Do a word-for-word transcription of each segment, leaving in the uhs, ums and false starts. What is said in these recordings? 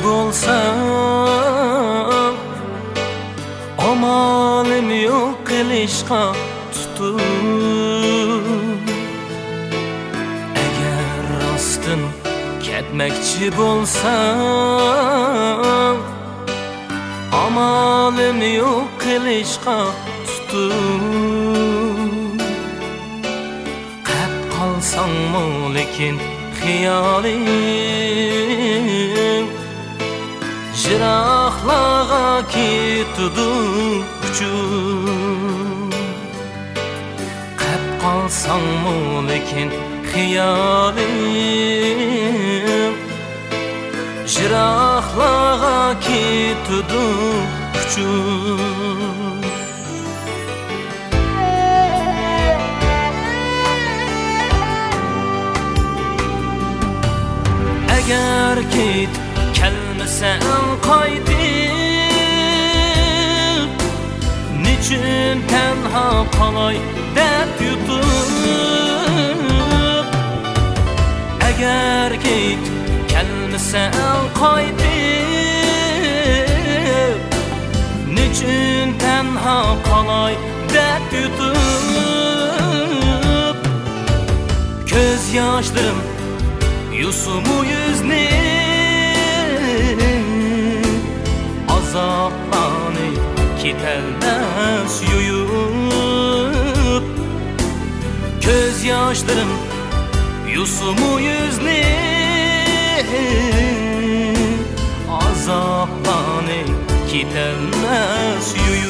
بولساڭ، ئامالىم يوق قېلىشقا تۇتۇپ. ئەگەر راستتىن كەتمەكچى بولساڭ، ئامالىم يوق قېلىشقا تۇتۇپ. قەپ قالساڭمۇ لېكىن خىيالىڭ يىراقلارغا كېتىدۇ ئۇچۇپ. قەپ قالساڭمۇ لېكىن خىيالىڭ يىراقلارغا كېتىدۇ ئۇچۇپ. ئەگەر كېتىپ كەلمىسەڭ قايتىپ، نېچۈن تەنھا قالاي دەپ يۇتۇپ. ئەگەر كېتىپ كەلمىسەڭ قايتىپ، نېچۈن تەنھا قالاي دەپ يۇتۇپ. كۆز ياشلىرىم يۇسىمۇ يۈزنى، ئازابلارنى كېتەلمەس يۇيۇپ. كۆز ياشلىرىم يۇسىمۇ يۈزنى، ئازابلارنى كېتەلمەس يۇيۇپ.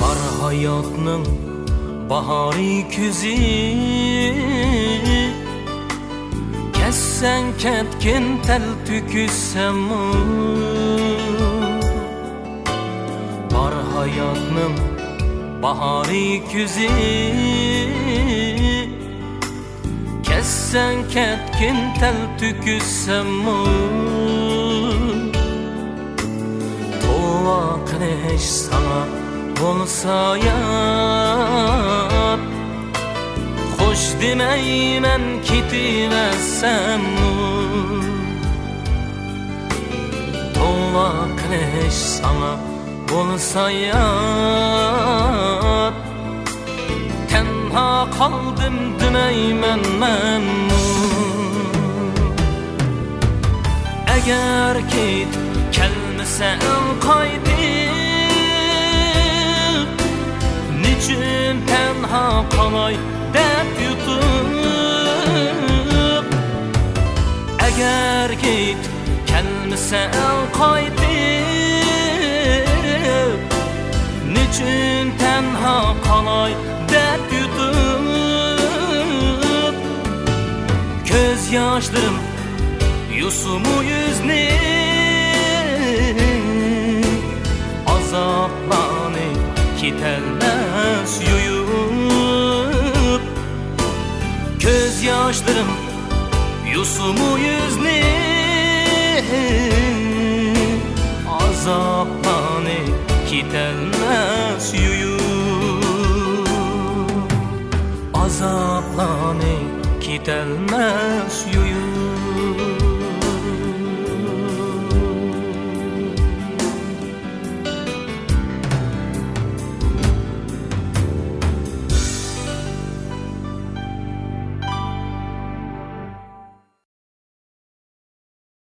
بار ھاياتنىڭ باھارى كۈزى، كەتسەڭ كەتكىن تەل تۆكۈسەممۇ. بار ھاياتنىڭ باھارى كۈزى، كەتسەڭ كەتكىن تەل تۆكۈسەممۇ. توۋا قىلىش ساڭا بولسا يات، خوش دېمەيمەن كېتىۋەرسەممۇ. توۋا قىلىش ساڭا بولسا يات، تەنھا قالدىم دېمەيمەن مەنمۇ. ئەگەر كېتىپ كەلمىسەڭ قايتىپ، نېچۈن تەنھا قالاي دەپ يۇتۇپ. ئەگەر كېتىپ كەلمىسەڭ قايتىپ، نېچۈن تەنھا قالاي دەپ يۈتۈپ. كۆز ياشلىرىم يۇسىمۇ يۈزنى، ئازابلارنى كېتەلمەس يۇيۇپ. كۆز ياشلىرىم يۇسىمۇ يۈزنى، ئازابلارنى كېتەلمەس يۇيۇپ. ئازابلارنى كېتەلمەس يۇيۇپ.